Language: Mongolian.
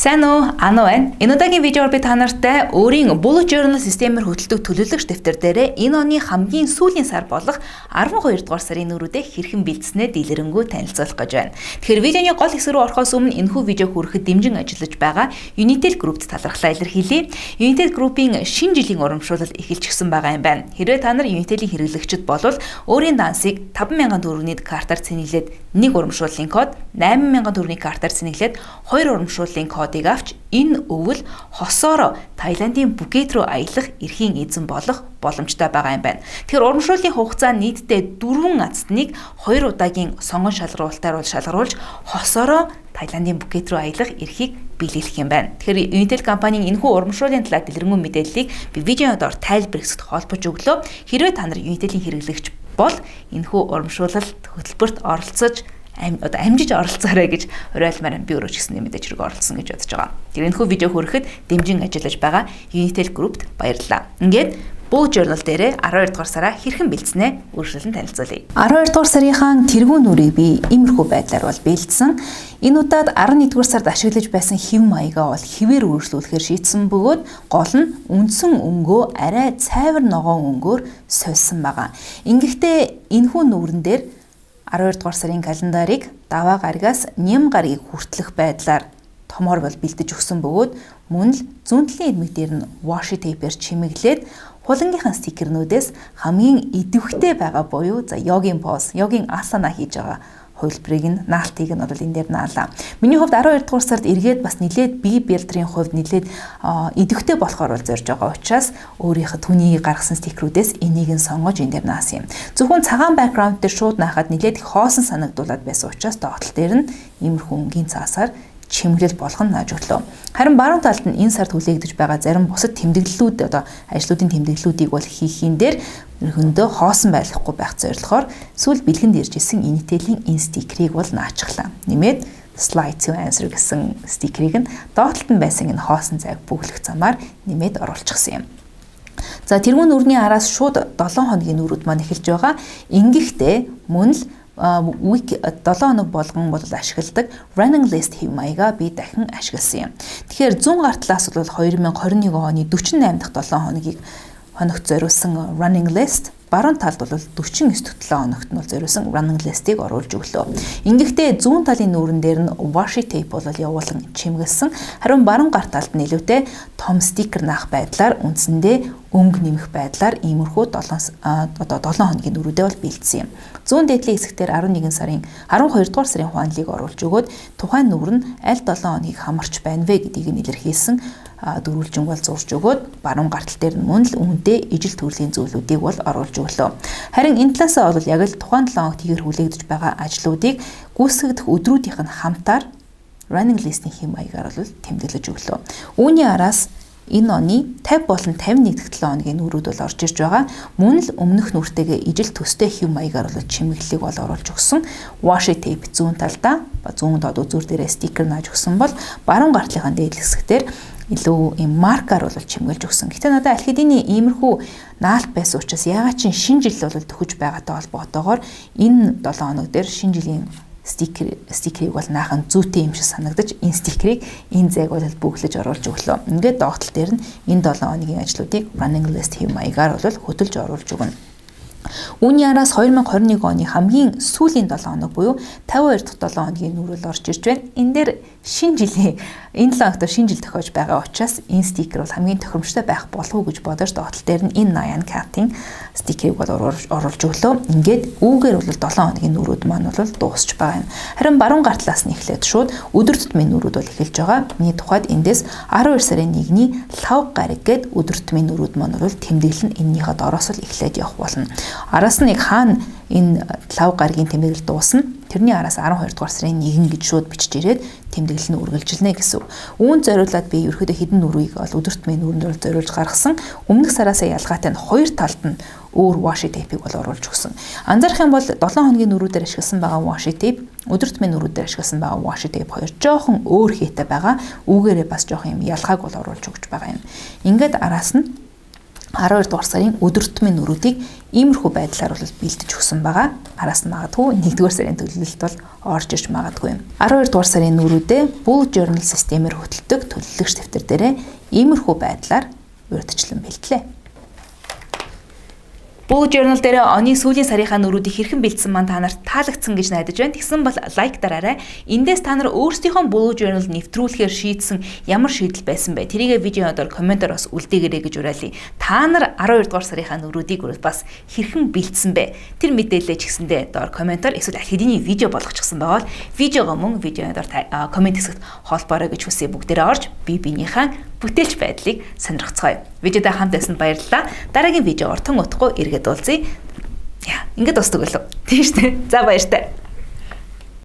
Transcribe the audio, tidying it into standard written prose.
Сайн уу? Ану байна. Энэ удаагийн видеоор би та нартай өөрийн Bullet Journal системээр хөтэлдэг төлөвлөгч дэвтэр дээрээ энэ оны хамгийн сүүлийн сар болох 12 дугаар сарын нүүрүүдээ хэрхэн бэлдснээ дэлгэрэнгүй танилцуулах гэж байна. Тэгэхээр видеоны гол хэсэг рүү орохоос өмнө энэхүү видео хүрэхэд дэмжин ажиллаж байгаа Unitel Group-д талархлаа илэрхийлье. Unitel Group-ийн шинэ жилийн урамшуулал эхэлчихсэн байгаа юм байна. Хэрвээ та нар Unitel-ийн хэрэглэгчид болвол өөрийн дансыг 5000 төгрөгийн картаар цэнэглээд нэг урамшууллын код, 8000 төгрөгийн картаар цэнэглээд хоёр урамшууллын кодыг авч энэ өвөл хосоороо Таиландын Пхукет руу аялах эрхийн эзэн болох боломжтой байгаа юм байна. Тэгэхээр урамшууллын хугацаа нийтдээ 4 азтныг хоёр удаагийн сонгон шалгаруулалтаар бол шалгаруулж хосоороо Таиландын Пхукет руу аялах эрхийг биелүүлэх юм байна. Тэгэхээр Unitel компанийн энэхүү урамшууллын талаар дэлгэрэнгүй мэдээллийг би видеоны доор тайлбар хэсэгт холбож өглөө. Хэрвээ та нар Unitel-ийн хэрэглэгч бол энэхүү урамшуулалт хөтөлбөрт оролцож, одоо амжиж оролцоорой гэж уриалмаар, би өөрөө ч гэсэн мэдээж хэрэг оролцсон гэж бодож байгаа. Тэр энэхүү видео хүрэхэд дэмжин ажиллаж байгаа Unitel Group-д баярлалаа. Ингээд Bullet Journal дээрээ 12 дугаар сараа хэрхэн бэлдснээ үргэлжлэн танилцуулъя. 12 дугаар сарынхаа тэргүүн нүрийг би иймэрхүү байдлаар бол бэлдсэн. Энэ удаад 11 дугаар сард ашиглаж байсан хэв маягаа бол хэвээр үргэлжлүүлэхээр шийдсэн бөгөөд гол нь үндсэн өнгөө арай цайвар ногоон өнгөөр сольсон байгаа. Ингэхдээ энэхүү нүүрэн дээр 12 дугаар сарын календарыг даваа гарагаас ням гарагийг хүртэлх байдлаар томоор бол бэлдэж өгсөн бөгөөд мөн л зүүн талын ирмэг дээр нь washi tape-ээр чимэглээд хулангийнхаа стикернүүдээс хамгийн идэвхтэй байгаа буюу за йогийн pose, йогийн асана хийж байгаа хувилбарыг нь, наалтыг нь бол энэ дээр наалаа. Миний хувьд 12 дугаар сард эргээд бас нилээд бие builder-ийн хувьд нилээд идэвхтэй болохоор бол зорж байгаа учраас өөрийнх түүний гаргасан стикерүүдээс энийг нь сонгож энэ дээр наасан юм. Зөвхөн цагаан background дээр шууд наахад нилээд их хоосон санагдуулаад байсан учраас доод тал дээр нь иймэрхүү өнгийн цаасаар чимэглэл болгон нааж өглөө. Харин баруун талд нь энэ сард хүлээгдэж байгаа зарим бусад тэмдэглэлүүд, одоо ажлуудын тэмдэглэлүүдийг бол хийхийн дээр ерөөндөө хоосон байхгүй байх зорилгоор сүүл бэлгэнд ирж исэн Unitel-ийн энэ стикерийг бол наачихлаа. Нэмээд "Slide to answer" гэсэн стикерийг нь доод талд нь байсан энэ хоосон зайг бөглөх замаар нэмээд оруулчихсан юм. За, тэргүүн нүрний араас шууд 7 хоногийн нүрүүд маань эхэлж байгаа. Ингэхдээ мөн л week 7 хоног болгон бол ашигладаг running list хэв маягаа би дахин ашигласан юм. Тэгэхээр зүүн гар талаас бол 2021 оны 48 дахь 7 хоногийг хоногт зориулсан running list, баруун талд бол 49 дахь 7 хоногт нь бол зориулсан running list-ийг оруулж өглөө. Ингэхдээ зүүн талын нүүрэн дээр нь washi tape бол явуулан чимгэлсэн. Харин баруун гар талд нь илүүтэй том стикер наах байдлаар үндсэндээ өнгө нэмэх байдлаар иймэрхүү 7 одоо 7 хоногийн нүрүүдээ бол бэлдсэн юм. Зүүн дээд талын хэсгээр 11 сарын, 12 дугаар сарын хуанлыг оруулж өгөөд тухайн нүр нь аль 7 хоногийг хамарч байна вэ гэдгийг нь илэрхийлсэн дөрвөлжин бол зурж өгөөд баруун гар тал дээр нь мөн л үүнтэй ижил төрлийн зүйлүүдийг бол оруулж өглөө. Харин энэ талаасаа бол яг л тухайн 7 хоногт хийхээр хүлээгдэж байгаа ажлуудыг гүйцэтгэх өдрүүдийнх нь хамтаар running list-ийн хэв маягаар бол тэмдэглэж өглөө. Үүний араас энэ оны 50 болон 51 дахь 7 хоногийн нүрүүд бол орж ирж байгаа. Мөн л өмнөх нүртэйгээ ижил төстэй хэв маягаар бол чимэглэлийг бол оруулж өгсөн. Washi tape зүүн талдаа, зүүн доод үзүүр дээрээ стикер нааж өгсөн бол баруун гар талынхаа дээд хэсгээр илүү юм маркаар бол чимгэлж өгсөн. Гэтэ надад аль хэдийн иймэрхүү наалт байсан учраас ягаад чинь шинэ жил бол төхөж байгаатай холбоотойгоор энэ 7 хоног дээр шинэ жилийн стикерийг бол наахан зүйтэй юм шиг санагдаж энэ стикерийг, энэ зайг бол бөглөж оруулж өглөө. Ингээд доод тал дээр нь энэ 7 хоногийн ажлуудыг running list хэв маягаар бол хөтөлж оруулж өгнө. Үүний араас 2021 оны хамгийн сүүлийн 7 хоног буюу 52 дахь 7 хоногийн нүрэл орж ирж байна. Энэ дээр шинэ жилийн, энэ 7 хоногт шинэ жил тохиож байгаа учраас энэ стикер бол хамгийн тохиромжтой байх болов уу гэж бодож доод тал дээр нь энэ Nyan Cat-ын стикерийг бол оруулж өглөө. Ингээд үүгээр бол 7 хоногийн нүрүүд маань бол дуусч байгаа юм. Харин баруун гар талаас нь эхлээд шууд өдөр тутмын нүрүүд бол эхэлж байгаа. Миний тухайд эндээс 12 сарын 1-ний лав гараг гээд өдөр тутмын нүрүүд маань бол тэмдэглэл нь энэнийхээ дороос л эхлээд явах болно. Араас нь яг хаана энэ лав гарагийн тэмдэглэл дуусна. Тэрний араас 12 дугаар сарын 1 гэж шууд бичиж ирээд тэмдэглэл нь үргэлжилнэ гэсэн үг. Үүнд зориулаад би ерөөхдөө хэдэн нүрийг бол өдөр тутмын нүрэнд бол зориулж гаргасан. Өмнөх сараасаа ялгаатай нь хоёр талд нь өөр washi tape-ийг бол оруулж өгсөн. Анзаарах юм бол 7 хоногийн нүрүүдээр ашигласан байгаа washi tape, өдөр тутмын нүрүүдээр ашигласан байгаа washi tape хоёр жоохон өөр хийтэй байгаа. Үүгээрээ бас жоохон юм ялгааг бол оруулж өгч байгаа юм. Ингээд араас нь 12 дугаар сарын өдөр тутмын нүрүүдийг иймэрхүү байдлаар бол бэлдэж өгсөн байгаа. Араас нь магадгүй 1-р сарын төлөвлөлт бол орж ирж магадгүй юм. 12 дугаар сарын нүрүүдээ Bullet Journal системээр хөтэлдэг төлөвлөгч дэвтэр дээрээ иймэрхүү байдлаар урьдчилан бэлтлээ. Bullet Journal дээр оны сүүлийн сарынхаа нүрүүдийг хэрхэн бэлдсэн маань та нарт таалагдсан гэж найдаж байна. Тэгсэн бол лайк дараарай. Эндээс та нар өөрсдийнхөө Bullet Journal нэвтрүүлэхээр шийдсэн ямар шийдэл байсан бэ? Тэрийгээ видеоны доор комментоор бас үлдээгээрэй гэж уриалъя. Та нар 12 дугаар сарынхаа нүрүүдийг бас хэрхэн бэлдсэн бэ? Тэр мэдээлэлээ ч гэсэндээ доор комментоор эсвэл аль хэдийн видео болгочихсон байгаа бол видеого мөн видеоны доор коммент хэсэгт холбоорой гэж хүсье. Бүгдээрээ орж бие биенийхээ бүтээлч байдлыг сонирхцгоё. Видеодоо хамт байсанд баярлалаа. Дараагийн видеоор тун удахгүй эргээд уулзъя. Яа, ингэж дуустдаг болов. Тийм шүү дээ. За, баяртай.